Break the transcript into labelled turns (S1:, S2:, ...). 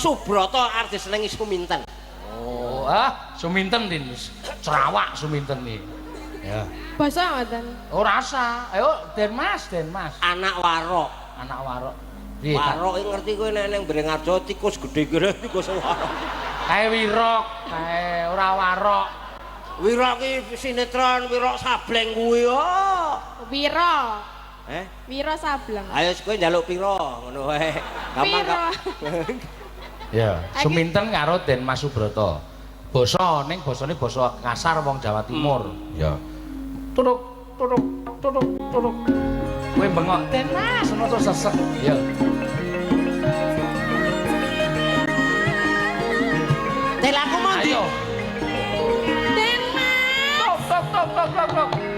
S1: Subrata arep disenengi Suminten.
S2: Oh, ah, Suminten Din. Cerawak Suminten iki. Ya.
S3: Basa ngoten.
S2: Ora usah. Ayo Den Mas, Den Mas.
S1: Anak warok.
S2: Anak warok. Piye, Kak?
S1: Warok iki ngerti kowe nek ning Beringharjo tikus gedhe-gedhe tikus warok.
S2: Kae wirok, kae ora warok.
S1: Wirok ki sinetron Wirok Sableng kuwi oh.
S3: Wira.
S1: Eh?
S3: Wira Sableng.
S1: Ayo kowe njaluk pira ngono wae. Gampang
S3: Pira?
S1: kok.
S2: Ya, Suminten karo Den Mas Subrata. Basa ning basane basa kasar wong Jawa Timur. Ya. Turuk turuk turuk turuk. Kowe bengok Den Mas ngono terus sesek. Ya.
S1: Telaku mondi.
S2: Ayo.
S3: Den Mas.
S2: Tok tok tok tok tok tok.